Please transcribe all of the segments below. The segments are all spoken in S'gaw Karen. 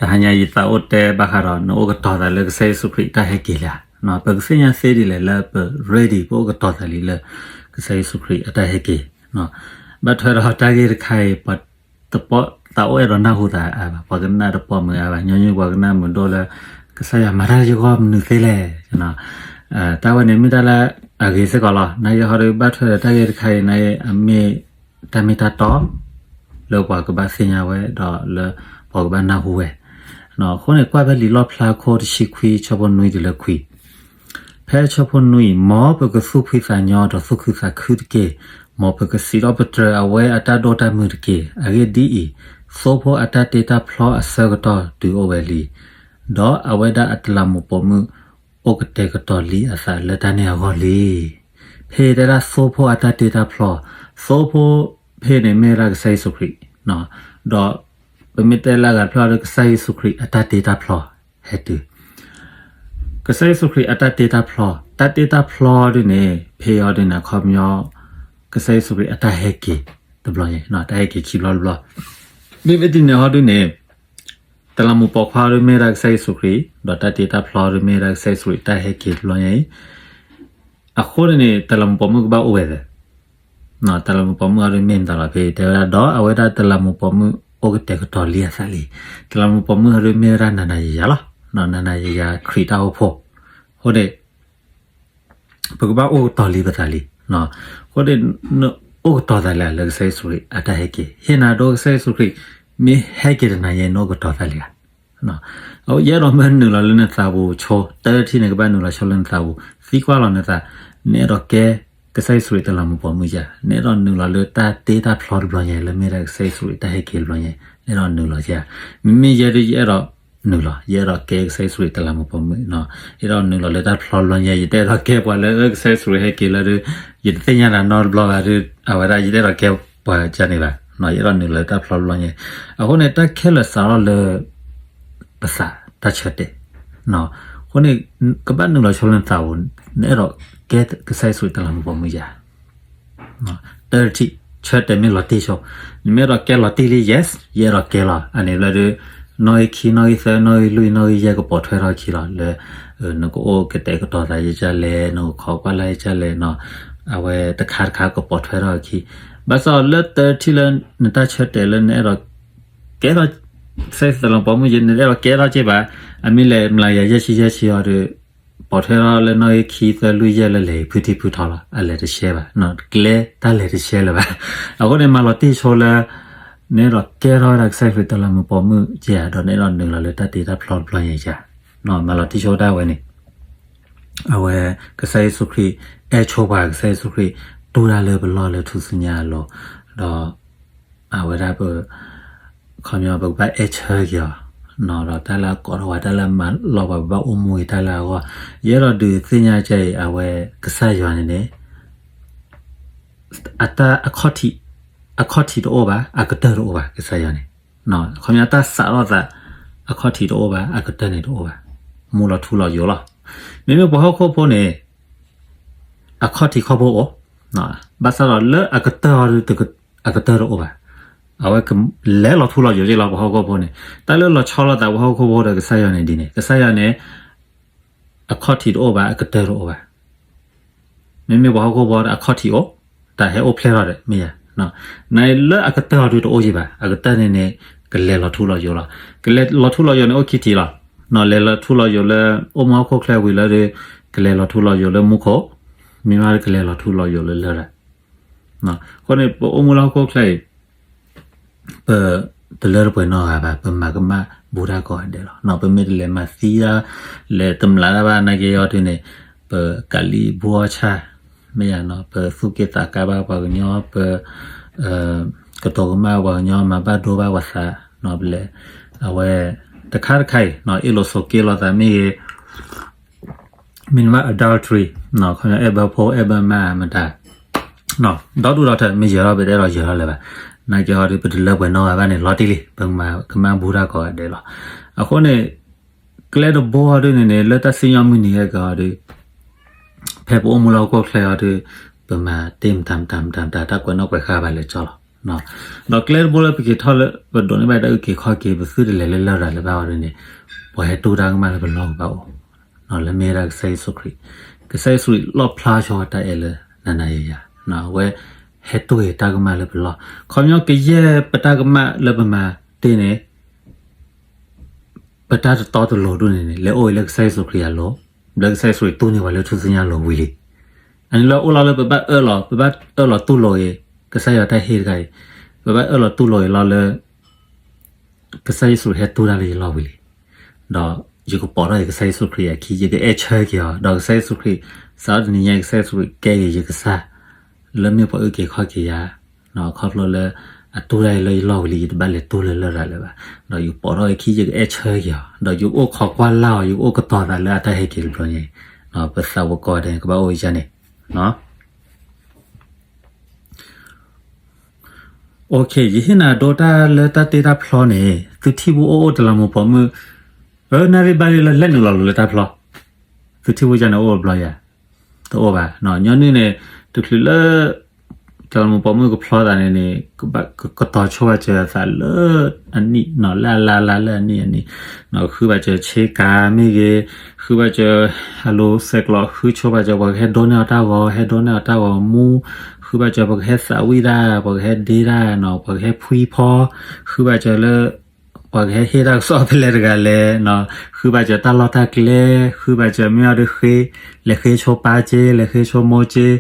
တဟါညါယသးအိၣ်တဲဘၣ်ဃးဒီး နအိၣ်ကတီၤသးလၢကစၢ်ယ့ၣ်ၡူးခရံာ်အတၢ်ဟဲက့ၤလံဧါ. ပကသ့ၣ်ညါသ့ဒ်လဲၣ်လၢပ ready ပအိၣ်ကတီၤသးလံလၢ ကစၢ်ယ့ၣ်ၡူးခရံာ်အတၢ်ဟဲက့ၤ. ဘၣ်ထွဲဒီးတၢ်ဂ့ၢ်တခါအံၤ ပှၤတပီၣ်သးအိၣ်အဲၣ်ဒိးနၢ်ဟူသးအါဘၣ်, ပှၤကနၣ်တပီၢ်မုာ်အါဘၣ်, ညီနုၢ်ပှၤကနၣ်မုာ်ဒိၣ်လၢ ကစၢ်ယွၤမၤတၢ်လၢယဂီၢ်မနုၤသ့လဲၣ်. တၢ်ဝဲန့ၣ်မ့ၢ်တၢ်လၢအဂ့ၤစ့ၢ်ကီးလီၤ. နာ်က့ဟီဒီး ဘၣ်ထွဲဒီးတၢ်ဂ့ၢ်တခါအံၤ နာ်က့အမ့ၢ်တၢ်မ့ၢ်တၢ်တီ လၢပှၤကဘၣ်သ့ၣ်ညါဝဲ ဒီးလၢပှၤကဘၣ်နၢ်ဟူဝဲ. အဃိန့ၣ် ကွၢ်ဖဲလံာ်လီၣ်ဖျါခိၣ်တဆံခွံ ဆၢဖိနွံတုၤလၢခွံ, ဖဲဆၢဖိနွံ, မ်ပကသူၣ်ဖှံသးညီဒီးသူၣ်ခုသးခုတက့ၢ်. မ်ပကစံးထီၣ်ပတြၢၤအဝဲအတၢ်ဒိၣ်တၢ်မုၢ်တက့ၢ်. အဂ့ၢ်ဒ်အံၤ, သိဖိအတၢ်တ့တၢ်ဖျီအဆၢကတီၢ်တုၤအိၣ်ဝဲလံ, ဒီးအဝဲဒၣ်အတလးမူးပိာ်မုၣ် အိၣ်ကတဲာ်ကတီၤလံအသးလၢတၢ်န့ၣ်အဂီၢ်လံ. ဖဲတဲဒၣ်သိဖိအတၢ်တ့တၢ်ဖျီ, သိဖိဖဲန့ၣ်မ့ၢ်ဝဲဒၣ်ကစၢ်ယ့ၣ်ၡူးခရံာ်, ဒီးပမ့ၢ်တဲလၢအဂၤတဖျၢၣ်ဒီး ကစၢ်ယ့ၣ်ၡူးခရံာ်အတၢ်တ့တၢ်ဖျီဟဲတုၤ ကစၢ်ယ့ၣ်ၡူးခရံာ်အတၢ်တ့တၢ်ဖျီ, တၢ်တ့တၢ်ဖျီဒ်န့ၣ် ဖဲအံၤဒ်န့ၣ် အခီပညီ ကစၢ်ယ့ၣ်ၡူးခရံာ်အတၢ်ဟဲက့ၤတဘျီညါ, တၢ်ဟဲက့ၤခံဘျီတဘျီ. မ့မ့ၢ်ဒ်န့ၣ်ဟီဒ်န့ၣ် တလးမူးပိာ်ခွါဒ်မ့ၢ်ဝဲဒၣ်ကစၢ်ယ့ၣ်ၡူးခရံာ်, ဒီးတၢ်တ့တၢ်ဖျီဒ်မ့ၢ်ဝဲဒၣ်ကစၢ်ယ့ၣ်ၡူးခရံာ်တၢ်ဟဲက့ၤတဘျီညါအံၤ, အဃိန့ၣ်န့ၣ် တလးမူးပိာ်မုၣ်ကဘၣ်အိၣ်ဝဲသ့ တလးမူးပိာ်မုၣ်အီၤဒ်မ့ၢ်မတၤလီၤ ဖဲတဲဝဲဒၣ် ဒီးအဝဲဒၣ်တလးမူးပိာ်မုၣ်အိၣ်ကတဲာ်ကတီၤလံအသးလံ. တလးမူးပိာ်မုၣ်အီၤဒ်မ့ၢ်ဝဲဒၣ်နၤနၤယၤယၤလီၤ, နၤနၤယၤယၤခရံာ်တၢ်အိၣ်ဖှိၣ်, အဃိန့ၣ် ပကဘၣ်အိၣ်ကတီၤလံပသးလံ. အဃိန့ၣ် နအိၣ်ကတီၤသးလံလၢကစၢ်ယ့ၣ်ၡူးခရံာ်အတၢ်ဟဲက့ၤ, ဟ့ၣ်နၤဒိကစၢ်ယ့ၣ်ၡူးခရံာ် မ့ၢ်ဟဲက့ၤတနၤညါ နအိၣ်ကတီၤသးလံဧါ. ယအဲၣ်ဒိးမၢနုာ်လီၤလၢနသးပူၤဆိ တထံၣ်န့ၣ် ကဘၣ်နုာ်လီၤဆိလၢနသးပူၤ, သံကွၢ်လီၤနသး, နအဲၣ်ဒိးကဲကစၢ်ယ့ၣ်ၡူးခရံာ်တလးမူးပိာ်မုၣ်ဧါ, နအဲၣ်ဒိးနုာ်လီၤလၢတၢ်တ့တၢ်ဖျီတဘျီညါ လၢမ့ၢ်ဒၣ်ကစၢ်ယ့ၣ်ၡူးခရံာ်တၢ်ဟဲက့ၤတဘျီညါ, နအဲၣ်ဒိးနုာ်လီၤဧါ. မ့မ့ၢ်ယဲဒ် ယအဲၣ်ဒိးနုာ်လီၤ, ယအဲၣ်ဒိးကဲကစၢ်ယ့ၣ်ၡူးခရံာ်တလးမူးပိာ်မုၣ်, ယအဲၣ်ဒိးနုာ်လီၤလၢတၢ်ဖျီတဘျီညါ, ယတအဲၣ်ဒိးကဲပှၤလၢကစၢ်ယ့ၣ်ၡူးခရံာ်ဟဲက့ၤလၢဒ် ယတသ့ၣ်ညါတၢ်နီတဘျီဘၣ်ဒီး အဝဲဒၣ် ယတအဲၣ်ဒိးကဲပှၤကန့ၣ်ဘၣ်, ယအဲၣ်ဒိးနုာ်လီၤလၢတၢ်ဖျီတဘျီညါ. အဃိန့ၣ် တၢ်ခဲလၢာ်စးထီၣ်လၢ ပသးတၢ်ဆၢတဲာ်, အဃိန့ၣ် ကဘၣ်နုာ်လီၤဆိလၢနသးပူၤ, နအဲၣ်ဒိးကဲကစၢ်ယ့ၣ်ၡူးခရံာ်တလးမူးပိာ်မုၣ်ဧါ. တထံၣ် ဆၢတဲာ်မ့ၢ်လီၤတံၢ်ဆိ, နမ့ၢ်အဲၣ်ဒိးကဲလီၤတံၢ်လံ yes, ယအဲၣ်ဒိးကဲလီၤ, အန့ၣ်ဘျီဒီး နီၣ်ဂံၢ်ခံ နီၣ်ဂံၢ်သၢ နီၣ်ဂံၢ်လွံၢ် နီၣ်ဂံၢ်ယဲၢ် ကပိာ်ထွဲထီၣ်အခံလီၤလၢ နကအိၣ်ကတဲာ်ကတီၤသးယကလဲၣ်, နကခိးကွၢ်လၢ်ယကလဲၣ်, အဝဲတခါတခါကပိာ်ထွဲထီၣ်အခံ. ဘၣ်ဆၣ်လၢတထံၣ်လၢနတၢ်ဆၢတဲာ်လၢနအဲၣ်ဒိးကဲထီၣ် ကစၢ်ယ့ၣ်ၡူးခရံာ်တလးမူးပိာ်မုၣ် နအဲၣ်ဒိးကဲထီၣ်က့ဘၣ်, အမ့ၢ်လဲၤမျးကယၤယဲၢ်ဆံယဲၢ်ဆံအီၤဒီး ပိာ်ထွဲထီၣ်လၢနီၣ်ဂံၢ်ခံ သၢ လွံၢ် ယဲၢ် လၢလဲၤဖုထံဖုထီလီၤ, အလဲၤတဆှဲဘၣ်, ကျဲတၢ်လဲၤတဆှဲလၢၤဘၣ်. အဃိန့ၣ် မၤလီၤတံၢ်ဆိလၢ နအဲၣ်ဒိးကဲထီၣ်ဝဲဒၣ်ကစၢ်ယ့ၣ်ၡူးခရံာ်တလးမူးပိာ်မုၣ်ဧါ, ဒီးနအဲၣ်ဒိးနုာ်လီၤလၢတၢ်တ့တၢ်ဖျီတဘျီညါဧါ. မၤလီၤတံၢ်ဆိတၢ်ဝဲန့ၣ် အဝဲ ကစၢ်ယ့ၣ်ၡူးခရံာ် အဲၣ်ဆိပှၤ ကစၢ်ယ့ၣ်ၡူးခရံာ် တူၢ်တၢ်လၢပလီၢ်လၢထူၣ်စုညါအလိၤ, ဒီး အဝဲဒၣ်ပ ခီပညီ ပကဘၣ်အဲၣ်ဆၢက့ၤအီၤ, ဒီးတၢ်လၢအကိးထီၣ်ပှၤ တၢ်လၢအမၤလီၤပှၤ ပဘၣ်အိၣ်မူအံၤတၢ်လၢအဂီၢ်, ယအဲၣ်ဒိးဒုးသ့ၣ်ညါကဲအံၤ အဝဲ ကစၢ်ယွၤန့ၣ်န့ၣ် အတၢ်အခီၣ်ထံး အခီၣ်ထံးတအိၣ်ဘၣ်, အကတၢၢ်တအိၣ်ဘၣ် ကစၢ်ယွၤန့ၣ်, ခီပညီတၢ်စးထီၣ်သး အခီၣ်ထံးတအိၣ်ဘၣ်, အကတၢၢ်န့ၣ်တအိၣ်ဘၣ်, မူလီၤထူလီၤယိာ်လီၤ. မ့မ့ၢ်ပှၤဟီၣ်ခိၣ်ဖိန့ၣ် အခီၣ်ထံးခီၣ်ဘိအိၣ်, ဘၣ်ဆၣ်ဒီးလၢအကတၢၢ်အီၤဒီး အကတၢၢ်တအိၣ်ဘၣ်, အဝဲကလဲၤလီၤထူလီၤယိာ်က့လီၤ ပှၤဟီၣ်ခိၣ်ဖိန့ၣ်. တၢ်လၢလီၤဆီလိာ်သးပှၤဟီၣ်ခိၣ်ဖိဒီးကစၢ်ယွၤန့ၣ်ဒ်န့ၣ်, ကစၢ်ယွၤန့ၣ် အခီၣ်ထံးတအိၣ်ဘၣ်, အကတၢၢ်တအိၣ်ဘၣ်. မ့မ့ၢ်ပှၤဟီၣ်ခိၣ်ဖိဒီးအခီၣ်ထံးအိၣ်, တၢ်ဟဲအိၣ်ဖျဲၣ်ထီၣ်ဒီးမ့ၢ်ယၤ, နလၢအကတၢၢ်အီၤဒုးတအိၣ်ယံၤဘၣ်, အကတၢၢ်န့ၣ်န့ၣ် ကလဲၤလီၤထူလီၤယိာ်လီၤ. ကလဲၤလီၤထူလီၤယိာ်န့ၣ်အိၣ်ခံထံးလီၤ. လဲၤလီၤထူလီၤယိာ်လၢ အိၣ်မူဟီၣ်ခိၣ်ချၢဝံၤလၢဒီး ကလဲၤလီၤထူလီၤယိာ်လၢမူခိၣ်, မ့ၢ်မးကလဲၤလီၤထူလီၤယိာ်လၢလရာ်. အဃိန့ၣ် ပအိၣ်မူလၢဟီၣ်ခိၣ်ချၢအံၤ ပတလၢတပှဲၤနီတဂၤဘၣ်, ပမၤကမၣ်ဘူးတၢ်ကိးဂၤဒဲးလီၤ. ပမ့ၢ်တလဲၤမၤသံတၢ်, လဲၤတမျးတၢ်ဘၣ်နာ်က့အီၤဒုးန့ၣ်, ပကးလံာ်ဘိအီၣ်ဆၣ်, မ့ၢ်ယၤနီၤ, ပသူၣ်က့ၣ်သးကါဘၣ်ပှၤကညီ, ပ ကတိၤကမၣ်ပှၤကညီ, မၤဘၣ်ဒိဘၣ်ပှၤသး, ပလဲၤ အဝဲ တခါတခါအံၤ အ့ၣ်လိာ်ဆိးက့လိာ်သးမ့ၢ်ဂ့ၤ, မ့ၢ်နဘၣ် adultery ခီပညီ အဲၣ်ဘၢဖိအဲၣ်ဘၢမါမတၤ, ဒီဒူၣ်ဒီထၢ မ့ၢ်ယၢၤထီၣ်ပတအဲၣ်ဒိးယၢၤထီၣ်လၢၤဘၣ်. နာ်က့ဟီဒုး ပတလၢပှဲၤနီတဂၤဘၣ်န့ၣ် လီၤတံၢ်လံ, ပကမၤကမၣ်ဘူးတၢ်ကိးဂၤဒဲးလီၤ. အဃိန့ၣ် ကျဲတဘိဟီဒုးန့ၣ်န့ၣ် လၢတၢ်စံၣ်ညီၣ်မုၢ်နံၤဟဲက့ၤဟီဒုး ဖဲပအိၣ်မူလၢဟီၣ်ခိၣ်ချၢဟီဒုး ပမၤတ့ၢ်မတၤမတၤမတၤမတၤ တၢ်ကွဲးနီၣ်ကွဲးဃါဘၣ်လဲၤကၠီလီၤ. ဒီးကျဲတဘိလၢပက့ၤထီၣ်လၢ ပဒိးန့ၢ်ဘၣ်တၢ်အုၣ်က့ၤခီၣ်က့ၤ ပသုတလဲၤလၢလရာ်လၢၤဘၣ်အီၤဒ်န့ၣ်, ပှၤဟဲတူၢ်တၢ်ကမၣ်လၢပလီၢ်ကဘၣ်အိၣ်, လၢမ့ၢ်ဝဲဒၣ်ကစၢ်ယ့ၣ်ၡူးခရံာ်, ကစၢ်ယ့ၣ်ၡူးခရံာ်လီၣ်ဖျါဆိတၢ်အဲၣ်လၢနၤနၤယၤယၤ, အဝဲဟဲတူၢ်တၢ်ကမၣ်လၢပလီၢ်, ခီပညီကယဲၢ်ပတၢ်ကမၣ်လၢပမၤတ့ၢ်န့ၣ် ပတၢ်တတီတလိၤဒိၣ်န့ၣ်န့ၣ် လဲၤအိၣ်အံၤလၢကစၢ်ယ့ၣ်ၡူးခရံာ်အလိၤ, လၢကစၢ်ယ့ၣ်ၡူးခရံာ်တူၢ်န့ၢ်ပှၤလၢထူၣ်စုညါအလိၤဝံၤလံ. အန့ၣ်လၢအိၣ်လီၤလၢပဘၣ်အၢၣ်လီၤ, ပဘၣ်အၢၣ်လီၤတူၢ်လိာ်အံၤ, ကစၢ်ယွၤတၢ်ဟ့ၣ်တခါအံၤ, ပဘၣ်အၢၣ်လီၤတူၢ်လိာ်အံၤလီၤလၢ ကစၢ်ယ့ၣ်ၡူးခရံာ်ဟဲတူၢ်တၢ်လၢယလီၢ်ဝံၤလံ. ဒီးယကပိာ်ထီၣ်အံၤကစၢ်ယ့ၣ်ၡူးခရံာ်အခံ, ယကအဲၣ်ဆၢက့ၤအီၤ, ဒီးကစၢ်ယ့ၣ်ၡူးခရံာ် စးထီၣ်တနံၤညါအံၤ ကစၢ်ယ့ၣ်ၡူးခရံာ်ကဲက့ၤယကစၢ် လၢမ့ၢ်ပှၤအုၣ်က့ၤခီၣ်က့ၤယၤ, ခီဖျိလၢ အတူၢ်တၢ်အံၤလၢယလီၢ်ဝံၤလံ ယတဘၣ်လဲၤတူၢ်လၢလရာ်လၢၤဘၣ်, ဒီးယပိာ်ထီၣ်အံၤခံ ယကအဲၣ်ဆၢက့ၤအီၤ, ဒီးယကအိၣ်ခိးကွၢ်လၢ်အီၤ, ယကအိၣ်ကတီၤသးလၢအတၢ်ဟဲက့ၤတဘျီညါအံၤ, ပသးဝဲကိးဂၤဒဲးန့ၣ် ကဘၣ်အိၣ်ယၤန့ၣ် ယဟ့ၣ်နၤဒိတၢ်လၢတၢ်တ့တၢ်ဖျီန့ၣ် သုထံၣ်ဖိအိၣ်အိၣ်တလးမူးပိာ်မုၣ်, အၢ နၣ်ရံၣ်ဘၣ်လံလၢလဲၣ်နုာ်လီၤလိၤလၢတၢ်ဖျီ, သုထံၣ်ဖိယၤန့ၣ်အိၣ်တဘျီယၤ, တအိၣ်ဘၣ်, ညီနုၢ်န့ၣ် တချုးလၢ တလးမူးပိာ်မုၣ်ကဖျီသးန့ၣ်န့ၣ် ကတီၤဆိဘၣ်စၢၤအသးလၢအနံၣ်, လၢအလါလါလၢအနံၣ်အနံၣ်, ဃုဘၣ်စၢၤဆ့ကၤမ့ၢ်ဂ့ၤ, ဃုဘၣ်စၢၤ အလိၤဆဲးကျိး ဃုဆိဘၣ်စၢၤ ပှၤကဟဲဒိးန့ၢ်အီၤတၢ်ဂီၤ, ဟဲဒိးန့ၢ်အီၤတၢ်ဂီၤမူ, ဃုဘၣ်စၢၤ ပှၤကဟဲသးဝံၣ်တၢ်, ပှၤကဟဲဒ့တၢ်, ပှၤကဟဲဖှံဖီ, ဃုဘၣ်စၢၤလၢ ပှၤကဟဲဟ့ၣ်တၢ်ကစီၣ်ဖဲလဲၣ်တဂၤလဲၣ်, ဃုဘၣ်စၢၤတၢ်လီၢ်တၢ်ကျဲ, ဃုဘၣ်စၢၤမ့ၢ်အီၤဒုးဃ့, လဲၤဃ့ဆိပၢ်က့, လဲၤဃ့ဆိမိၢ်က့,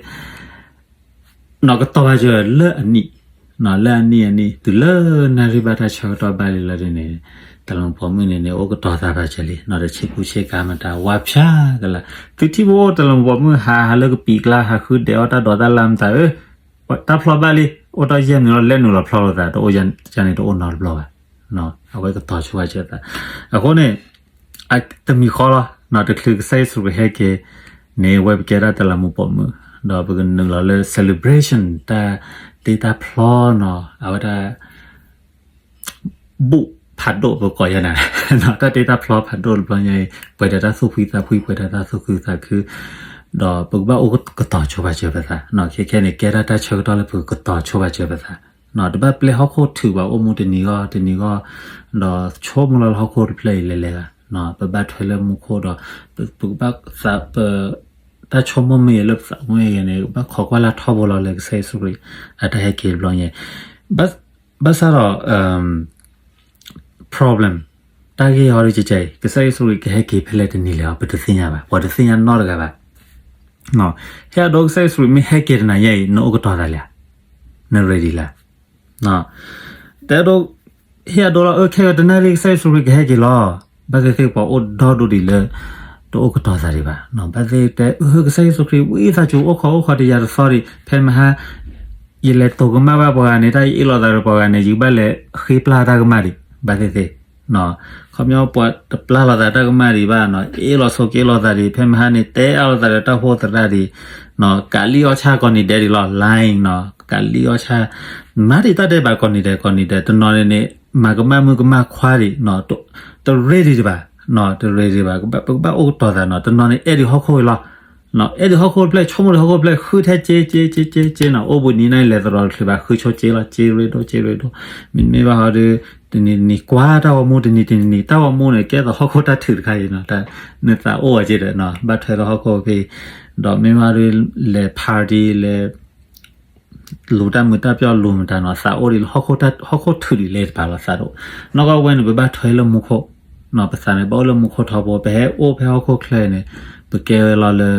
နီၢ်ကတီၤဘၣ်စၢၤလၢအနံၣ်, လၢအနံၣ်အနံၣ် တုၤလၢနၣ်ရံၣ်ဘၣ်တၢ်ဆၢကတီၢ်ဘၣ်လံလီၤဒ်န့ၣ်, တလးမူးပိာ်မုၣ်န့ၣ်န့ၣ် အိၣ်ကတီၤသးဘၣ်စၢၤလံ, နီၢ်ဒီးဆ့ကူဆ့ကၤမတၤ ဝါဖၠါကလါ, သုထံၣ်ဖိအိၣ်တလးမူးပိာ်မုၣ် ဟးဟးလၢကပံာ်ကျါ ဟးဃုဒဲးအီၣ်တၢ်ဒိးတၢ်လၢ်မတၤဧၢ, တၢ်ဖျီဘၣ်လံ, အိၣ်တ့ၢ်ယဲၢ်မံၤလီၤ လဲၤနုာ်လီၤဖျီလိာ်သး တအိၣ်ယၤန့ၣ်တအိၣ်နီတဘျီဘၣ်, အဝဲကတီၤဆိဘၣ်စၢၤသး, အဃိန့ၣ် တမံၤဃီလီၤ, တချုးကစၢ်ယ့ၣ်ၡူးခရံာ်ဟဲက့ၤန့ၣ် ဝဲပကဲဒၣ်တလးမူးပိာ်မုၣ်, ဒီးပကနုာ်လီၤလၢ celebration တၢ်တ့တၢ်ဖျီနီၤ, အဝဲဒၣ် ဘူၣ်ဖးဒိၣ်ပကိးယဲန့ၣ်, တၢ်တ့တၢ်ဖျီဖးဒိၣ်တဘျီညါအံၤ ပှဲၤဒီးတၢ်သူၣ်ဖှံသးဖှံ ပှဲၤဒီးတၢ်သူၣ်ခုသးခု, ဒီးပကဘၣ်အိၣ်ကတီၤဆိဘၣ်စၢၤပသး, ခဲခဲန့ၣ် ကဲဒၣ်တၢ်ဆၢကတီၢ်လၢပကတီၤဆိဘၣ်စၢၤပသး, တဘၣ်ပျဲဟီၣ်ခိၣ်ထုးဘၣ် အိၣ်မူတနံၤဂီၢ်တနံၤဂီၢ်, ဒီးဆိကမိၣ်လၢဟီၣ်ခိၣ်တဖျၢၣ်အံၤလဲၤလဲၤဂၤ, ပဘၣ်ထွဲလၢမူခိၣ်ဒီး ပကဘၣ်သးပ တၢ်ဆိကမိၣ်မ့ၢ်ဂ့ၤ လၢပသးမ့ၢ်ဂ့ၤန့ၣ် ဘၣ်ခိးကွၢ်လၢ်ထီဘိလီၤလၢကစၢ်ယ့ၣ်ၡူးခရံာ် အတၢ်ဟဲက့ၤတဘျီညါ, ဘၣ်ဆၣ်ဒီး problem တၢ်ဂ့ၢ်ဟီဒ်ကဲအံၤ ကစၢ်ယ့ၣ်ၡူးခရံာ်ကဟဲက့ၤဖဲလဲၣ်တနံၤလဲၣ် ပတသ့ၣ်ညါဘၣ်, ပှၤတသ့ၣ်ညါနီတဂၤဘၣ်. ဟ့ၣ်အဒိ ကစၢ်ယ့ၣ်ၡူးခရံာ်မ့ၢ်ဟဲက့ၤတနၤညါအံၤ နအိၣ်ကတီၤသးလံဧါ, န ready လၢ တဲဒိ ဟ့ၣ်အဒိလီၤ အၢ ခဲအံၤတနၣ်ရံၣ် ကစၢ်ယ့ၣ်ၡူးခရံာ်ကဟဲက့ၤလီၤ. ဘၣ်သ့ၣ်သ့ၣ်ပှၤအိၣ်ဒီဒူၣ်ဒံးလၢ တအိၣ်ကတီၤသးဒံးဘၣ်. ဘၣ်သ့ၣ်သ့ၣ်တဲ အၢ ကစၢ်ယ့ၣ်ၡူးခရံာ် ဝံသးစူၤ အိၣ်ခိးအိၣ်ခိးတယၤတသီဒံး ဖဲမဟါ ယလဲၤတိာ်ကမၣ်ဘၣ်ပှၤဂၤန့ၣ် တၢ်ယအ့ၣ်လိာ်သးဒီးပှၤဂၤန့ၣ် ယကဘၣ်လဲၤဃ့ပျၢ်တၢ်ကမၣ်ဒံး ဘၣ်သ့ၣ်သ့ၣ် ခီပညီပှၤတပျၢ်လိာ်သးတၢ်ကမၣ်ဒံးဘၣ်နီၤ, အ့ၣ်လိာ်ဆိးက့လိာ်သးဒံး ဖဲမဟါန့ၣ် တဲအါလိာ်သးဒီးတၢ်ဖိသရၣ်ဒံး, ကးလံၣ်အီၣ်ဆၣ်ကိးနံၤဒဲးဒံးလီၤ line နီၤ, ကးလံၣ်အီၣ်ဆၣ် မၤဒံးတၢ်ဒဲးဘးကိးနံၤဒဲးကိးနံၤဒဲး, တနီၤန့ၣ်န့ၣ် မၤကမၣ်မုၣ်ကမၣ်ခွါဒံး, တ ready ဒံးဘၣ်, တ ready ဒံးဘၣ်, ပကဘၣ်အိၣ်ကတီၤသးနီၤ, တနီၤန့ၣ် အဲၣ်ဒံးဟီၣ်ခိၣ်အံၤလီၤ အဲၣ်ဒံးဟီၣ်ခိၣ်တဖျၢၣ် ဆိကမိၣ်ဒီးဟီၣ်ခိၣ်တဖျၢၣ် ဃုထဲက့က့က့က့နီၤ, အိၣ်ဘှံးနံၤန့ၣ် လဲၤသရီတချုးဘၣ် ဃုဆိက့လီၤ က့ရ့ဒိၣ်က့ရ့ဒိၣ်, မ့တမ့ၢ်ဘၣ်ဟီဒီး တနံၤတနံၤကွၢ်တၢ်ဂီၤမူ တနံၤတနံၤ တၢ်ဂီၤမူန့ၣ် ကဲသိးဟီၣ်ခိၣ်တၢ်ထုးတခါအံၤနီၤ, နသးအိၣ်အီၤက့ဒီး ဘၣ်ထွဲလၢဟီၣ်ခိၣ်ဖဲ ဒီးမ့ၢ်ဘၣ်ဒီး လဲၤ party လဲၤ လူၤတၢ်မုာ်တၢ်ပျီလူၤမတၤနီၤ, သးအိၣ်ဒံးလၢဟီၣ်ခိၣ်ထုးဒံးလဲၤတပၤလီၤသးဒိၣ်, နီၢ်ကီၢ်ဝဲန့ၣ် ပဘၣ်ထွဲလၢမူခိၣ်, ပသးန့ၣ် ပအိၣ်လၢမူခိၣ်ထီဘိ ပဟဲအိၣ်ဖဲဟီၣ်ခိၣ်ချၢအံၤန့ၣ် ပကဲဝဲလီၤလၢ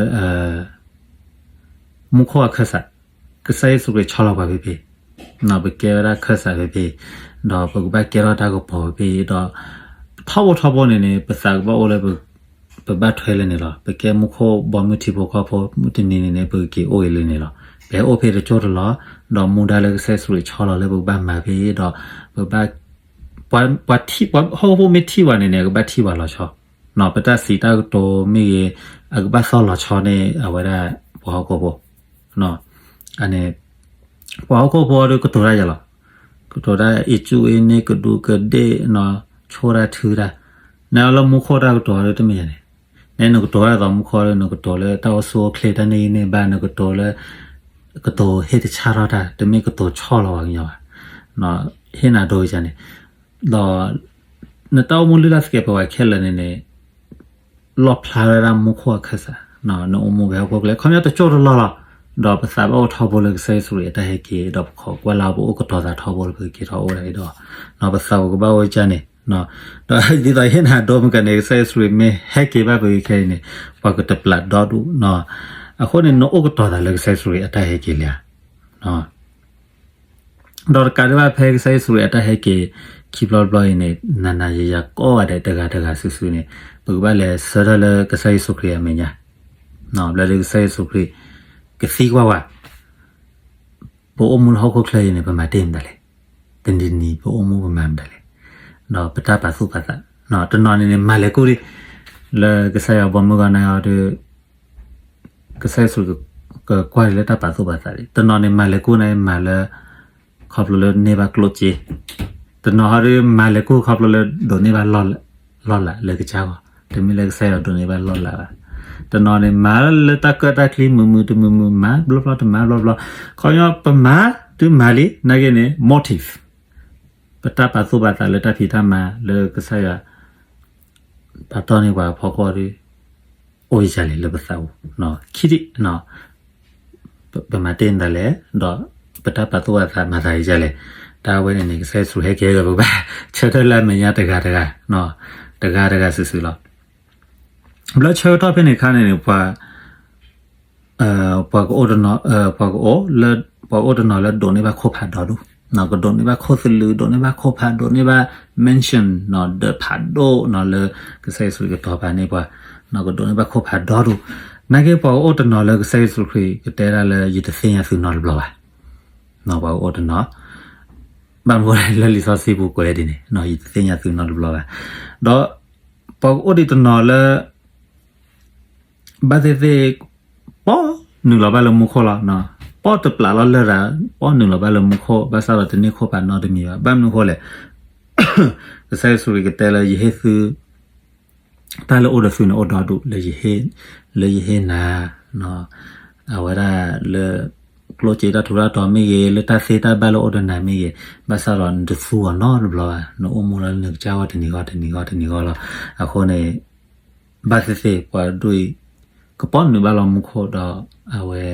မူခိၣ်အခၢၣ်စး, ကစၢ်ယ့ၣ်ၡူးခရံာ်ဆီလီၤပှၤဖဲဖဲ, ပကဲဝဲဒၣ်ခၢၣ်စးဖဲဖဲ, ဒီးပကဘၣ်ကဲထီၣ်တၢ်ကပီၤဖဲဖဲ, ဒီး ထီဘိထီဘိန့ၣ်န့ၣ�် ပသးကဘၣ်အိၣ်လၢ ပဘၣ်ထွဲလၢန့ၣ်လီၤ. ပကဲမူခိၣ်ဘီမုၢ်ထံဖိကီၢ်ဖိ မုၢ်တနံၤန့ၣ်န့ၣ် ပကက့ၤအိၣ်အံၤလၢန့ၣ်လီၤ. ပဟဲအိၣ်ဖဲတကၠိၢ်တလီၢ်, ဒီးမူဒါလၢကစၢ်ယ့ၣ်ၡူးခရံာ်ဆီလီၤလၢပကဘၣ်မၤဖဲအံၤဒီး ပဘၣ် ပှၤထံၣ် ပှၤဟီၣ်ခိၣ်ဖိမ့ၢ်ထံၣ်ပှၤန့ၣ်န့ၣ် အကဘၣ်ထံၣ်ပှၤလီၤဆီ, ပတၢ်စံးတၢ်ကတိၤမ့ၢ်ဂ့ၤ အကဘၣ်သီၣ်လီၤဆီန့ၣ် အဝဲဒၣ် ပှၤဟီၣ်ခိၣ်ဖိ အန့ၣ် ပှၤဟီၣ်ခိၣ်ဖိဒီးကတိၤတၢ်ယၤလီၤ. ကတိၤတၢ်အ့ၣ်ကူၣ်အ့ၣ်န့ၢ် ကဒူးကဒ့ၣ်နီၤ, ဆိၣ်တၢ်ထုတၢ်, နလၢမူခိၣ်တၢ်ကတိၤဒီးတမ့ၢ်ယၤန့ၣ်, နနကတိၤတၢ်သိးမူခိၣ်ဒီး နကတိၤလၢတၢ်အိၣ်ဆူၣ်အိၣ်ချ့ တၢ်န့ၢ်ဂံၢ်န့ၢ်ဘါ နကတိၤလၢ ကတိၤဟ့ၣ်တဆၣ်ထီၣ်တၢ် တမ့ၢ်ကတိၤဆီၣ်လီၤပှၤကညီဘၣ်. ဟ့ၣ်နၤဒိကန့ၣ်, ဒီး နတၢ်အိၣ်မူလုၢ်လၢ်သကဲးပဝးခဲလၢာ်န့ၣ်န့ၣ် လီၣ်ဖျါဝဲဒၣ်မူခိၣ်အခၢၣ်စး, နအိၣ်မူဖဲဟီၣ်ခိၣ်ချၢ ခီပညီတကၠိၢ်တလီၢ်လီၤ, ဒီးပသးဘၣ်အိၣ်ထီဘိလၢကစၢ်ယ့ၣ်ၡူးခရံာ်အတၢ်ဟဲက့ၤ ဒီးပခိးကွၢ်လၢ်ပအိၣ်ကတီၤသးထီဘိလၢပကက့ၤထီၣ်အိၣ်ဒၣ်အံၤဒီး, ပသးပကဘၣ်အိၣ်ကန့ၣ်, ဒီးဒ်သိးယဟ့ၣ်နၤဒိမုၢ်ကန့ၣ် ကစၢ်ယ့ၣ်ၡူးခရံာ်မ့ၢ်ဟဲက့ၤဘၣ်ပဂ့ၤခဲအံၤန့ၣ် ပှၤကတပျးဒီဒူၣ်, အဃိန့ၣ် နအိၣ်ကတီၤသးလၢကစၢ်ယ့ၣ်ၡူးခရံာ်အတၢ်ဟဲက့ၤလံဧါ ဒီးတကးဒံးဘၣ်ဖဲကစၢ်ယ့ၣ်ၡူးခရံာ်အတၢ်ဟဲက့ၤခံဘျီတဘျီအံၤန့ၣ် နၤနၤယၤယၤကိးဂၤဒဲးတဂၤတဂၤစုာ်စုာ်န့ၣ် ပကဘၣ်လဲၤဆၢထၢၣ်လၢကစၢ်ယ့ၣ်ၡူးခရံာ်အမဲာ်ညါ, ဘျီဒီးကစၢ်ယ့ၣ်ၡူးခရံာ် ကသံကွၢ်ဝဲ ပအိၣ်မူလၢဟီၣ်ခိၣ်ချၢအံၤန့ၣ် ပမၤတ့ၢ်မတၤလဲၣ်, တနံၤနံၤပအိၣ်မူပမၤမတၤလဲၣ်, ဒီးပတၢ်ပာ်သူၣ်ပာ်သး, တနီၤန့ၣ်န့ၣ် မၤလဲၤကူၣ်ဒံး လၢကစၢ်ယွၤဘီမုၢ်ဂီၤနၤအီၤဒီး ကစၢ်ယ့ၣ်ၡူးကကွၢ်လၢတၢ်ပာ်သူၣ်ပာ်သးဒံး, တနီၤန့ၣ် မၤလဲၤကူၣ်န့ၣ်မၤလၢ ခီဖျိလၢန့ၢ်ဘၣ်ကျိၣ်စ့, တနီၤဟီဒီးမၤလဲၤကူၣ်ခီဖျိလၢဒိးန့ၢ်ဘၣ်လီၢ်လၤလၢကစၢ်ဂီၢ်, တမ့ၢ်လၢကစၢ်ယွၤဒိးန့ၢ်ဘၣ်လီၢ်လၤဘၣ်, တနီၤန့ၣ် မၤလၢတၢ်ကၢၣ်တၢ်ချံမုာ်မုာ်တမုာ်မုာ် မၤဘျီဘျီတမၤဘျီဘျီ, ခီပညီပမၤတုၤမၤလံ နာ်က့န့ၣ် motive ပတၢ်ပာ်သူၣ်ပာ်သးလၢတၢ်ဖံးတၢ်မၤလၢကစၢ်ယွၤ ပာ်တီၢ်န့ၢ်ပှၤအဖီခိၣ်ဒီး အိၣ်ယံၤလဲၣ်လၢပသးပူၤ, ခံထံၣ်, ပမၤတ့ၢ်မတၤလဲၣ်, ဒီးပတၢ်ပာ်သူၣ်ပာ်သးမၤသးယံၤလဲၣ်, တၢ်ဝဲန့ၣ်န့ၣ် ကစၢ်ယ့ၣ်ၡူးဟဲက့ၤဒီးပကဘၣ် ဆၢထၢၣ်လၢအမဲာ်ညါတဂၤတဂၤ, တဂၤတဂၤစုာ်စုာ်လီၤ. ဘျီဆၢကတီၢ်ဖဲန့ၣ်အခါန့ၣ်န့ၣ် ပှၤ ပှၤကအိၣ်တနီၤ, ပှၤကအိၣ်လၢ, ပှၤကအိၣ်တနီၤလၢဒိးန့ၢ်ဘၣ်ခိၣ်ဖးဒီဒူၣ်, ကဒိးန့ၢ်ဘၣ်ခိၣ်သလုး, ဒိးန့ၢ်ဘၣ်ခိၣ်ဖး, ဒိးန့ၢ်ဘၣ် mansion ဒၢးဖးဒိၣ်နီၤလၢကစၢ်ယ့ၣ်ၡူးကတီၤပာ်န့ၢ်ပှၤ, ကဒိးန့ၢ်ဘၣ်ခိၣ်ဖးဒီဒူၣ်, နာ်က့ပှၤကအိၣ်တနီၤလၢကစၢ်ယ့ၣ်ၡူးခရံာ်ကတဲဒၣ်လၢ ယတသ့ၣ်ညါသုနီတဘျီဘၣ်, ပှၤကအိၣ်တနီၤ ဘၣ်မနုၤလၢလံာ်စီဆှံပူၤကွဲးဒ်န့ၣ်, ယတသ့ၣ်ညါသုနီတဘျီဘၣ်, ဒီးပှၤကအိၣ်ဒံးတနီၤလၢ ဘၣ်သ့ၣ်သ့ၣ် ပီၣ်နုာ်လီၤဘၣ်လၢမူခိၣ်လီၤ, ပီၣ်တပျးလီၤလၢာ်, ပီၣ်နုာ်လီၤဘၣ်လၢမူခိၣ် ဘၣ်ဆၣ်ဒီးတန့ၢ်ခိၣ်ဖးနီတမံၤဘၣ်. ဘၣ်မနုၤအဃိလဲၣ်, ကစၢ်ယ့ၣ်ၡူးခရံာ်ကတဲလၢယဟ့ၣ်သု တၢ်လၢအိၣ်ဒီးသုန့ၣ်အိၣ်ဒီဒူၣ် လၢယဟ့ၣ်နၤ, အဝဲဒၣ်လၢ ကျိၣ်စ့တၢ်ထူးတၢ်တီၤမ့ၢ်ဂ့ၤ, လၢတၢ်သ့တၢ်ဘၣ်လၢအိၣ်ဒီးနၤမ့ၢ်ဂ့ၤ, ဘၣ်ဆၣ်ဒီးနတသူအီၤနီတဘျီဘၣ်, နအိၣ်မူလၢနကစၢ်ဂီၢ်တနံၤဂီၢ်တနံၤဂီၢ်တနံၤဂီၢ်လီၤ. အဃိန့ၣ် ဘၣ်သ့ၣ်သ့ၣ်ပှၤဒိၣ်အံၤ ကပီၣ်နုာ်ဘၣ်လီၤမူခိၣ်ဒီး အဝဲ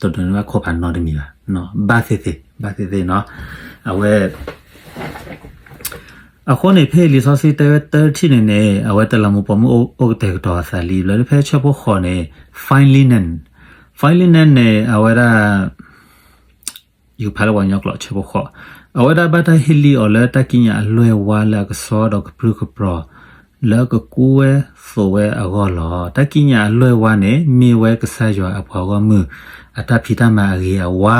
တဒိးန့ၢ်ဘၣ်ခိၣ်ဖးနီတမံၤဘၣ်, ဘၣ်သ့ၣ်သ့ၣ် ဘၣ်သ့ၣ်သ့ၣ်နီၤ, အဝဲ အဃိန့ၣ် ဖဲလံာ်စီဆှံတဲဝဲတထံၣ်န့ၣ်န့ၣ် အဝဲတလးမူပိာ်မုၣ်အိၣ်ကတဲာ်ကတီၤအသးလံ, ဘျီဖဲဆၢဖိဃိးန့ၣ် fine linen, fine linen န့ၣ် အဝဲဒၣ် ယကဖးလၢပှၤကညီကျိာ်ဆၢဖိဃိး, အဝဲဒၣ်ဘၣ်တၢ်ဟ့ၣ်လံအီၤလၢတၢ်ကံးညာ်အလွဲၢ်ဝါလၢအကဆှီဒီးကပြုၢ်ကပြီၤ လၢအကကူဝဲသိးဝဲအဂီၢ်လီၤ. တၢ်ကံးညာ်အလွဲၢ်ဝါန့ၣ် မ့ၢ်ဝဲကစၢ်ယွၤအပှၤဂီၢ်မုၢ် အတၢ်ဖံးတၢ်မၤအဂ့ၤအဝါ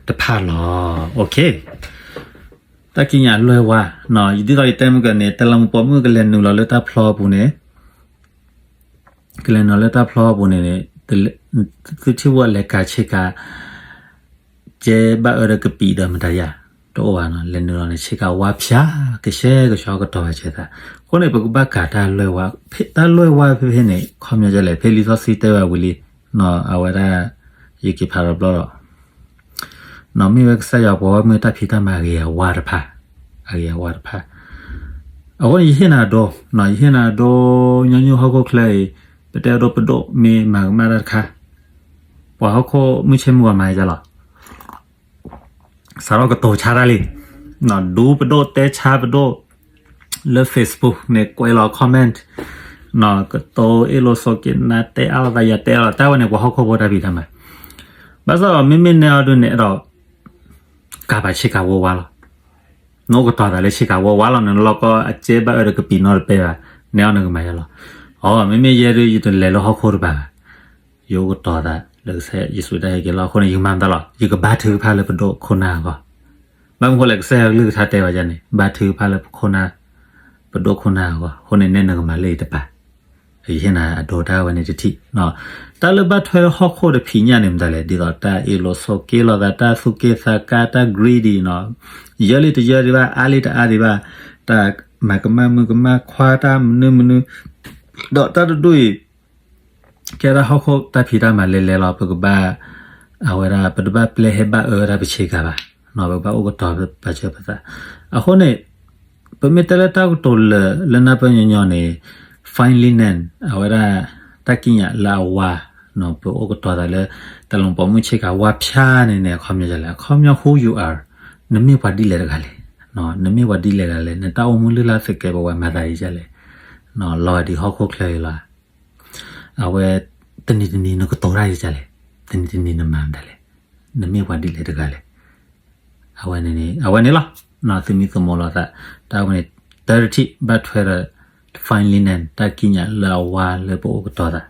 တဖၣ်လီၤ. တၢ်ကံးညာ်အလွဲၢ်ဝါ, ဒ်သိးယတဲမုၢ်ကန့ၣ် တလးမူပိာ်မုၣ်ကလဲၤနုာ်လီၤလၢတၢ်ဖျီပူၤန့ၣ် ကလဲၤနုာ်လီၤလၢတၢ်ဖျီပူၤန့ၣ်န့ၣ် သုထံၣ်ဝဲလဲၤကၤဆ့ကၤ ကဲဘၣ်အၢဒီးကပံာ်ဒီးမတၤယၤ တအိၣ်ဘၣ်နီၤ, လဲၤနုာ်လီၤန့ၣ် ဆ့ကၤဝါဖၠါ ကဆှဲကဆှီကတီၤဆဲးသး, အဃိန့ၣ် ပကဘၣ်ကၤတၢ်လွဲၢ်ဝါ, တၢ်လွဲၢ်ဝါဖဲဖဲန့ၣ် ခီပညီဒ်လဲၣ်, ဖဲလံာ်စီဆှံတဲဝဲဝံၤလံ, အဝဲဒၣ် ယက့ၤဖးဒီးဘျီဒီး နီၢ်မ့ၢ်ဝဲကစၢ်ယွၤပှၤဂီၢ်မုၢ်တၢ်ဖံးတၢ်မၤအဂ့ၤအဝါတဖၣ်, အဂ့ၤအဝါတဖၣ်, အဃိန့ၣ် ယဟ့ၣ်နၤဒိ, ယဟ့ၣ်နၤဒိ ညီနုၢ်ဟီၣ်ခိၣ်ချၢအံၤ ပတဲအဒိပဒိၣ်မ့ၢ်မၤကမၣ်တၢ်တခါ, ပှၤဟီၣ်ခိၣ်မုၢ်ဆ့ၣ်မုၢ်ဂီၤမၤယါလီၤ စးထီၣ်ကတိၤဆါတၢ်လံ, ဒူပဒိၣ်တဲဆါပဒိၣ်, လၢ Facebook န့ၣ် ကွဲးလီၤ comment, ကတိၤအ့ၣ်လိာ်ဆိးက့နၤတဲအါလိာ်သး ယၤတဲအါလိာ်သး တၢ်ဝဲန့ၣ် ပှၤဟီၣ်ခိၣ်ဖိတၢ်ဖံးတၢ်မၤ, ဘၣ်ဆၣ်ဒီးမ့မ့ၢ်နဲအီၤဒုးန့ၣ် အဲၣ်ဒိး ကၤပာ်ဆ့ကၤဝါဝါလီၤ, နအိၣ်ကတီၤသးလၢဆ့ကၤဝါဝါလီၤ နလီၢ်ကီအစဲဘၣ်အၢဒီးကပံာ်နီတပဲဘၣ်, နဲအီၤနကမၤယါလီၤ, အမ့မ့ၢ်ယဲဒုး ယတလဲၤလၢဟီၣ်ခိၣ်တပၤဘၣ် ယအိၣ်ကတီၤသးလၢကစၢ်ယ့ၣ်ၡူးတၢ်ဟဲက့ၤလီၤ. အဃိန့ၣ် ယကမၤမတၤလီၤ, ယကဘါထုကဖၣ်လၢပဒိၣ်ခိၣ်နၢ်အဂီၢ်, ဘၣ်မနုၤဃိလဲၣ် ကစၢ်ယွၤကလုၢ်ကထါတဲဝဲဒ်န့ၣ် ဘါထုကဖၣ်လၢခိၣ်နၢ်, ပဒိၣ်ခိၣ်နၢ်အဂီၢ်, အဃိန့ၣ်နဲနကမၤလၢအံၤတပၤ, ယဟ့ၣ်နၤအဒိတၢ်ဝဲန့ၣ်တထံၣ်, တၢ်လၢဘၣ်ထွဲဟီၣ်ခိၣ်တဖံးညၣ်န့ၣ်မတၤလဲၣ်, ဒ်သိးတၢ်အ့ၣ်လိာ်ဆိးက့လိာ်သး, တၢ်သူၣ်က့သးကါ, တၢ် greedy နီၤ, ယၢလံတယၢဒံးဘၣ်, အါလံတအါဒံးဘၣ်, တၢ်မၤကမၣ်မုၣ်ကမၣ်ခွါတၢ်မနုၤမနုၤ, ဒီးတၢ်တဒူၣ်အံၤ ကဲဒၣ်ဟီၣ်ခိၣ်တၢ်ဖံးတၢ်မၤလဲၤလဲၤလီၤ, ပကဘၣ်, အဝဲဒၣ် ပတဘၣ်ပျဲဟဲဘၣ်အၢဝဲဒၣ်ပဆ့ကၤဘၣ် ပကဘၣ်အိၣ်ကတီၤပာ်စၢၤပသး. အဃိန့ၣ် ပမ့ၢ်တဲလၢတၢ်ကတိၤလၢာ်လၢနၢ်ပၢၢ်ညီညီန့ၣ် fine linen အဝဲဒၣ် တၢ်ကံးညာ်လၢအဝါ, ပအိၣ်ကတီၤသးလၢ တၢ်လီၤပိာ်မုၣ်ဆ့ကၤဝါဖၠါန့ၣ်န့ၣ် အခီပညီဒ်လဲၣ်, အခီပညီ who you are, နမ့ၢ်ပှၤဒ်လဲၣ်တဂၤလဲၣ်, နမ့ၢ်ပှၤဒ်လဲၣ်တဂၤလဲၣ်, နတၢ်အိၣ်မူလုၢ်လၢ်သကဲးပဝးမၤသးဒ်လဲၣ်, လီၤဂာ်ဒ်ဟီၣ်ခိၣ်ချၢအံၤလီၤ. အဝဲ တနံၤတနံၤနကတိၤတၢ်ဒ်လဲၣ်, တနံၤတနံၤနမၤမတၤလဲၣ်, နမ့ၢ်ပှၤဒ်လဲၣ်တဂၤလဲၣ်. အဝဲန့ၣ် အဝဲန့ၣ်လီၤ. သုမံသုမိးလိာ်သး တၢ်ဝဲန့ၣ် တၢတထံၣ် ဘၣ်ထွဲဒီး fine linen တၢ်ကံးညာ်လၢအဝါလၢပအိၣ်ကတီၤသး.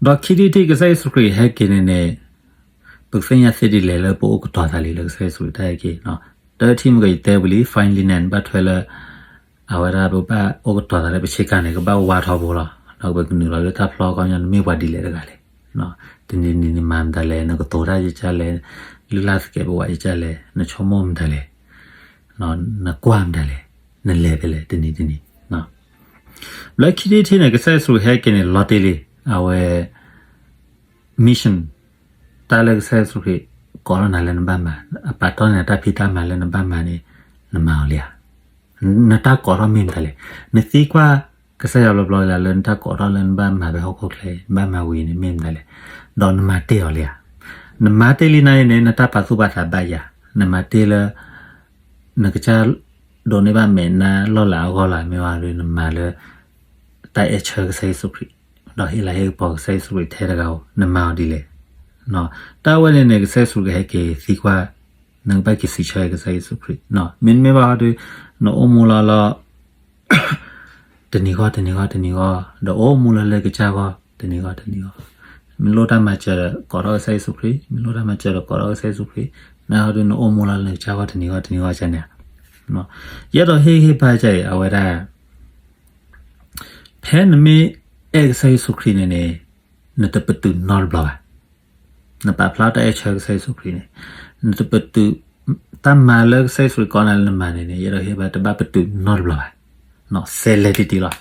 ဒီးခံထံၣ်တထံၣ် ကစၢ်ယ့ၣ်ၡူးခရံာ်ဟဲက့ၤန့ၣ်န့ၣ် ပကသ့ၣ်ညါသ့ဒ်လဲၣ်လၢပအိၣ်ကတီၤသးလံလၢကစၢ်ယ့ၣ်ၡူးခရံာ်တၢ်ဟဲက့ၤ. တၢတထံၣ်မ့ၢ်ကယတဲဝံၤလံ fine linen ဘၣ်ထွဲလၢ အဝဲဒၣ်ပဘၣ်အိၣ်ကတီၤသးလၢပဆ့ကၤန့ၣ် ကဘၣ်ဝါထီဘိလီၤ. ဒီးပကနုာ်လီၤလၢတၢ်ဖျီအခီပညီ နမ့ၢ်ပှၤဒ်လဲၣ်တဂၤလဲၣ်, တနံၤတနံၤနမၤမတၤလဲၣ်, နကတိၤတၢ်ယကၢ်လဲၣ်, လုၢ်လၢ်သကဲးပဝးယကၢ်လဲၣ်, နဆိကမိၣ်မတၤလဲၣ်, နကွၢ်မတၤလဲၣ်, နလဲၤဖဲလဲၣ် တနံၤတနံၤ. လၢခံထံၣ်တထံၣ်န့ၣ် ကစၢ်ယ့ၣ်ၡူးခရံာ်ဟဲက့ၤန့ၣ် လီၤတ့ၢ်လံ အဝဲ mission တၢ်လၢကစၢ်ယ့ၣ်ၡူးခရံာ် ကိးထီၣ်နၤလၢနဘၣ်မၤ, အပာ်တီၢ်န့ၢ်တၢ်ဖံးတၢ်မၤလၢနဘၣ်မၤန့ၣ် နမၤအီၤလံဧါ. နတၢ်ကိးထီၣ်မ့ၢ်မတၤလဲၣ်. နသံကွၢ်ကစၢ်ယွၤဘျီဘျီလၢ လၢနတၢ်ကိးထီၣ်လၢနဘၣ်မၤဖဲဟီၣ်ခိၣ်ချၢအံၤ နဘၣ်မၤဝံၤန့ၣ်မ့ၢ်မတၤလဲၣ်. ဒီးနမၤတ့ၢ်အီၤလံဧါ. နမၤတ့ၢ်လံနၤအံၤန့ၣ် နတၢ်ပာ်သူၣ်ပာ်သးဘၣ်ယၤ, နမၤတ့ၢ်လၢ နကစၢ်ဒိးန့ၢ်ဘၣ်မဲာ်နါလီၢ်လၤအဂီၢ်လီၤ, မ့ၢ်ဝံၤဒီးနမၤလၢ တၢ်အဲၣ်ဆၢကစၢ်ယ့ၣ်ၡူးခရံာ်, ဒီးဟ့ၣ်လၤဟ့ၣ်ကပီၤကစၢ်ယ့ၣ်ၡူးခရံာ်ထဲတဂၤဧိၤ, နမၤအီၤဒ်လဲၣ်. တၢ်ဝဲန့ၣ်န့ၣ် ကစၢ်ယ့ၣ်ၡူးခရံာ်ဟဲက့ၤသံကွၢ်, နကဘၣ်က့ၤစံးဆၢကစၢ်ယ့ၣ်ၡူးခရံာ်, မ့တမ့ၢ်ဘၣ်ဒီး နအိၣ်မူလီၤလီၤ တနံၤဂီၢ်တနံၤဂီၢ်တနံၤဂီၢ်, ဒီးအိၣ်မူလၢလၢကစၢ်ဂီၢ် တနံၤဂီၢ်တနံၤဂီၢ်, မ့ၢ်လိၣ်တၢ်မၤစၢၤဒီး ကိးထီၣ်ကစၢ်ယ့ၣ်ၡူးခရံာ်, မ့ၢ်လိၣ်တၢ်မၤစၢၤဒီးကိးထီၣ်ကစၢ်ယ့ၣ်ၡူးခရံာ်, နဟီဒီးနအိၣ်မူလီၤလၢနကစၢ်ဂီၢ်တနံၤဂီၢ်တနံၤဂီၢ်န့ၣ်, ယအဲၣ်ဒိးဟ့ၣ်ဂံၢ်ဟ့ၣ်ဘါကစၢ်အံၤ အဝဲဒၣ် ဖဲနမ့ၢ်အဲၣ်ကစၢ်ယ့ၣ်ၡူးခရံာ်န့ၣ်န့ၣ် နတပတုာ်နီတဘျီဘၣ်. နပာ်ဖျါတၢ်အဲၣ်ဆၢကစၢ်ယ့ၣ်ၡူးခရံာ်န့ၣ် နတပတုာ်, တၢ်မၤလၢကစၢ်ယ့ၣ်ၡူးခရံာ်ကိးနၤလၢနမၤန့ၣ်န့ၣ် ယအဲၣ်ဒိးဟ့ၣ်ဘါ တဘၣ်ပတုာ်နီတဘျီဘၣ်. စဲးလဲၤတံၢ်တံၢ်လီၤ.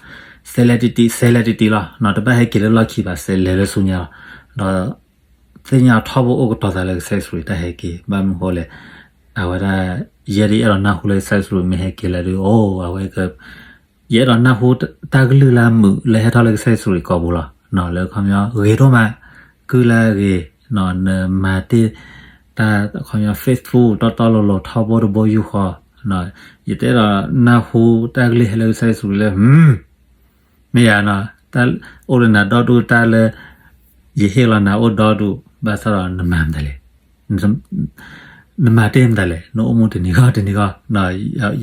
စဲးလဲၤတံၢ်တံၢ်, စဲးလဲၤတံၢ်တံၢ်လီၤ. တဘၣ်ဟဲက့ၤလၢလီၢ်ခံဘၣ်, စဲးလဲၤလၢဆူညါလီၤ. ဒီး သ့ၣ်ညါထီဘိအိၣ်ကတီၤသးလၢကစၢ်ယ့ၣ်ၡူးခရံာ်တၢ်ဟဲက့ၤ, ဘၣ်မနုၤဃိလဲၣ်, အဝဲဒၣ် ယဲဒၣ်ယအဲၣ်ဒိးနၢ်ဟူလၢကစၢ်ယ့ၣ်ၡူးခရံာ်မ့ၢ်ဟဲက့ၤလၢဒုး အိၣ် အဝဲ ယအဲၣ်ဒိးနၢ်ဟူတၢ်ကလုၢ်လၢအမုာ်လၢဟဲထီၣ်လၢကစၢ်ယ့ၣ်ၡူးခရံာ်ကိာ်ပူၤလီၤ. လၢခီပညီ ဂ့ၤဒိၣ်မး, ကုၢ်လၢအဂ့ၤ, နမၤတ့ၢ်တၢ်ခီပညီ faithful တီတီလိၤလိၤ ထီဘိတဘိယူၢ်ဃီ, ယတအဲၣ်ဒိးနၢ်ဟူတၢ်ကလုၢ်ဟဲလၢကစၢ်ယ့ၣ်ၡူးခရံာ်လၢ မ့ၢ်ယၤနီၤ, အိၣ်ဒီးနၤဒီဒူၣ်တၢ်လၢ ယဟ့ၣ်လီၤနၤအိၣ်ဒီဒူၣ်, ဘၣ်ဆၣ်ဒီးနမၤမတၤလဲၣ်. နမၤတ့ၢ်မတၤလဲၣ်, နအိၣ်မူတနံၤဂီၢ်တနံၤဂီၢ်,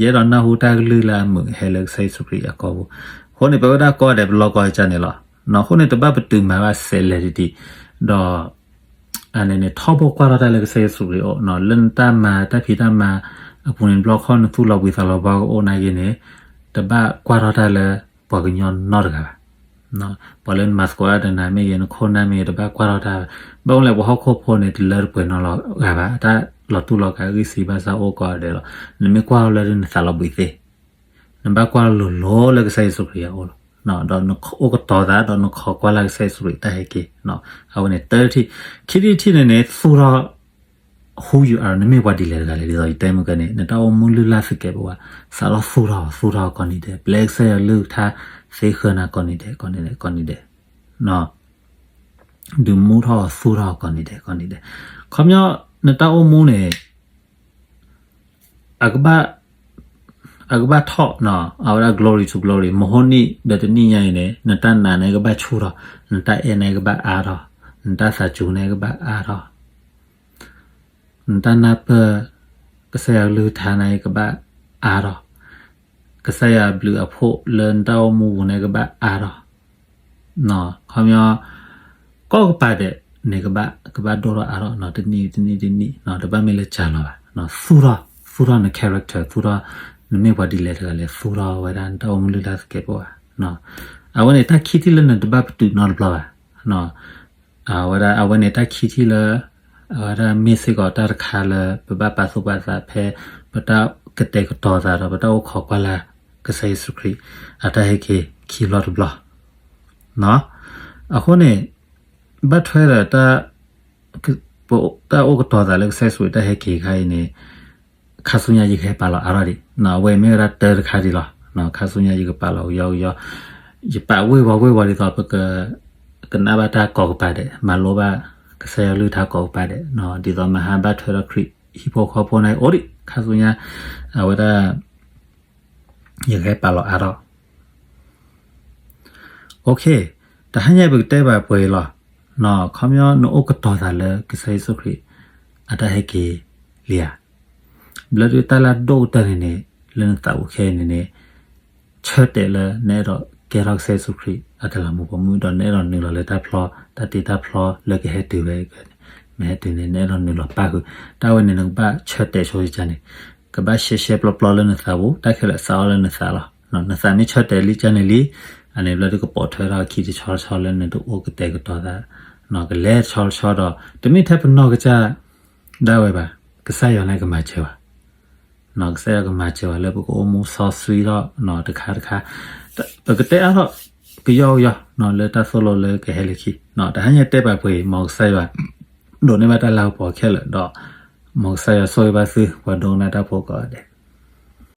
ယအဲၣ်ဒိးနၢ်ဟူတၢ်ကလုၢ်လၢအမုာ်ဟဲလၢကစၢ်ယ့ၣ်ၡူးခရံာ်အကိာ်ပူၤ. အဃိန့ၣ် ပဝဲဒၣ်ကိးဂၤဒဲး ပလီၢ်ကီၢ်ကစၢ်န့ၣ်လီၤ. အဃိန့ၣ် တဘၣ်ပတုာ်မၤဘၣ် စဲးလဲၤတံၢ်တံၢ်, ဒီး အန့ၣ်န့ၣ် ထီဘိကွၢ်ထီၣ်တၢ်လၢကစၢ်ယ့ၣ်ၡူးခရံာ်အအိၣ်, လၢနတၢ်မၤတၢ်ဖံးတၢ်မၤအပူၤန့ၣ် ဘျီခီနသူၣ်လီၤဘှံးသးလီၤဘှီကအိၣ်နာ်က့န့ၣ် တဘၣ်ကွၢ်ထီၣ်တၢ်လၢပှၤကညီနီတဂၤဘၣ်. ပှၤလၢနမၤသကိးတၢ်ဒီးနၤမ့ၢ်ဂ့ၤ, နခိၣ်နၢ်မ့ၢ်ဂ့ၤ, တဘၣ်ကွၢ်ထီၣ်တၢ်, ဘၣ်မနုၤလဲၣ် ပှၤဟီၣ်ခိၣ်ဖိန့ၣ် တလၢတပှဲၤနီတဂၤဘၣ်, တၢ်လီၤတူၢ်လီၤကာ်ဂံၢ်စံးဘၣ်ဆၣ်အိၣ်ကိးဂၤဒဲးလီၤ. နမ့ၢ်ကွၢ်ထီၣ်လၢဒုး နသးလီၤဘှံးသ့, နဘၣ်ကွၢ်ထီၣ်လိၤလိၤလၢကစၢ်ယ့ၣ်ၡူးခရံာ်အအိၣ်လီၤ. ဒီးနအိၣ်ကတီၤသး ဒီးနခိးကွၢ်လၢ်ကစၢ်ယ့ၣ်ၡူးခရံာ်တၢ်ဟဲက့ၤ, အဝဲန့ၣ်တၢထံၣ်, ခံထံၣ်တထံၣ်န့ၣ်န့ၣ် သူၣ်ထီၣ် who you are, နမ့ၢ်ပှၤဒ်လဲၣ်တဂၤလဲၣ်, ဒ်သိးယတဲမုၢ်ကန့ၣ် နတၢ်အိၣ်မူလုၢ်လၢ်သကဲးပဝး, စးထီၣ်သူၣ်ထီၣ် သူၣ်ထီၣ်ကိးနံၤဒဲး, ပျဲကစၢ်ယွၤကလုၢ်ကထါသ့ဃၢနၤကိးနံၤဒဲး ကိးနံၤဒဲး ကိးနံၤဒဲး, ဒုးမူထီၣ်သူၣ်ထီၣ်ကိးနံၤဒဲး ကိးနံၤဒဲး. ခီပညီ နတၢ်အိၣ်မူန့ၣ် အကဘၣ် အကဘၣ်ထီၣ် အဝဲဒၣ် glory to glory, မဟိနံၣ်ဒီးတနံၣ်ညါအံၤန့ၣ် နတၢ်နာ်န့ၣ်ကဘၣ်ဆူၣ်ထီၣ်, နတၢ်အဲၣ်န့ၣ်ကဘၣ်အါထီၣ်, နတၢ်သးစူၤန့ၣ်ကဘၣ်အါထီၣ်, နတၢ်နၢ်ပၢၢ် ကစၢ်ယွၤကလုၢ်ကထါန့ၣ်ကဘၣ်အါထီၣ်, ကစၢ်ယွၤအဘျုးအဖှိၣ်လၢနတၢ်အိၣ်မူပူၤန့ၣ်ကဘၣ်အါထီၣ် ခီပညီ ကိးကပၤဒဲးန့ၣ် ကဘၣ် ကဘၣ်ဒိၣ်ထီၣ်အါထီၣ် တနံၣ်တနံၣ်တနံၣ် တဘၣ်မ့ၢ်လၢစှၤလီၤဘၣ်, သူၣ်ထီၣ် သူၣ်ထီၣ်န character, သူၣ်ထီၣ် နမ့ၢ်ပှၤဒ်လဲၣ်တဂၤလဲၣ်, သူၣ်ထီၣ်ဝဲဒၣ်နတၢ်အိၣ်မူလုၢ်လၢ်သကဲးပဝး, အဝဲန့ၣ် တၢ်ခံထံၣ်လၢနတဘၣ်ပတုာ်နီတဘျီဘၣ် အဝဲဒၣ် အဝဲန့ၣ် တၢ်ခံထံၣ်လၢ အဝဲဒၣ်မ့ၢ်စ့ၢ်ကီးတၢ်တခါလၢ ပဘၣ်ပာ်သူၣ်ပာ်သးဖဲ ပတၢ်ကတဲာ်ကတီၤသးဒီး ပတၢ်အိၣ်ခိးကွၢ်လၢ် ကစၢ်ယ့ၣ်ၡူးခရံာ် အတၢ်ဟဲက့ၤခံဘျီတဘျီ အဃိန့ၣ် ဘၣ်ထွဲဒီးတၢ် က တၢ်အိၣ်ကတီၤသးလၢကစၢ်ယ့ၣ်ၡူးခရံာ်တၢ်ဟဲက့ၤအခါအံၤန့ၣ် ခါဆူညါယကဟဲပာ်လီၤအါထီၣ်ဒံး, အဝဲမ့ၢ်ဝဲဒၣ်တၢတခါဒံးလီၤ. ခါဆူညါယကပာ်လီၤကယီကယီ, ယပာ်ဝ့ၢ်ဝီၤဝ့ၢ်ဝီၤဒ်သိးပက ကနၣ်ဘၣ်တၢ်ကိးကပၤဒဲး, မၤလိဘၣ်ကစၢ်ယွၤကလုၢ်ကထါကိးကပၤဒဲး, ဒ်သိးမဟါဘၣ်ထွဲဒီးခရံာ်ဟံၣ်ဖိဃီဖိန့ၣ်အိၣ်ဒံး, ခါဆူညါ အဝဲဒၣ် ယကဟဲပာ်လီၤအါထီၣ် တဟါညါပကတဲဘၣ်ပှဲၤအံၤလီၤ. ခီပညီနအိၣ်ကတီၤသးလၢကစၢ်ယ့ၣ်ၡူးခရံာ်အတၢ်ဟဲက့ၤလံဧါ. ဘျီဒုးတၢ်လၢအဒိၣ်ကတၢၢ်န့ၣ်န့ၣ် လၢနသးပူၤခဲအံၤန့ၣ်န့ၣ် ဆၢတဲာ်လၢနအဲၣ်ဒိးကဲထီၣ်ကစၢ်ယ့ၣ်ၡူးခရံာ်အတလးမူးပိာ်မုၣ် ဒီးနအဲၣ်ဒိးနုာ်လီၤလၢတၢ်ဖျီ တၢ်တ့တၢ်ဖျီလၢကဟဲတုၤဝဲန့ၣ် မ့ၢ်ဟဲတုၤန့ၣ် နအဲၣ်ဒိးနုာ်လီၤပၣ်ဃုာ်. တၢ်ဝဲန့ၣ်နကဘၣ်ဆၢတဲာ်ဆိယကန့ၣ် ကဘၣ်ရှဲရှဲပျီပျီလၢနသးပူၤ, တၢ်ခဲလၢာ်စးအီၤလၢနသးလီၤ. နသးမ့ၢ်ဆၢတဲာ်လံကန့ၣ်လံ, အန့ၣ်ဘျီဒုးကပိာ်ထွဲထီၣ်အခံတဆီတဆီလၢနတအိၣ်ကတဲာ်ကတီၤသး, ကလဲၤတဆီတဆီဒီး တမ့ၢ်ထဲပနီၢ်ကစၢ်ဒၣ်ဝဲဘၣ်, ကစၢ်ယွၤန့ၣ်ကမၤစၢၤဘၣ် ကစၢ်ယွၤကမၤစၢၤဘၣ်လၢပကအိၣ်မူစီဆှံထီၣ်တခါတခါ, ပကတဲအါထီၣ်ကယီကယီလၢတၢ်သိၣ်လိလၢကဟဲလၢခံ, တဟါညါတဲဘၣ်ပှဲၤအံၤ မ်ကစၢ်ယွၤ ဒိးန့ၢ်ဘၣ်တၢ်လၤကပီၤခဲလၢာ်ဒီး မ်ကစၢ်ယွၤဆိၣ်ဂ့ၤဘၣ်သုပှၤဒိကနၣ်တၢ်ဖိကိးဂၤဒဲး.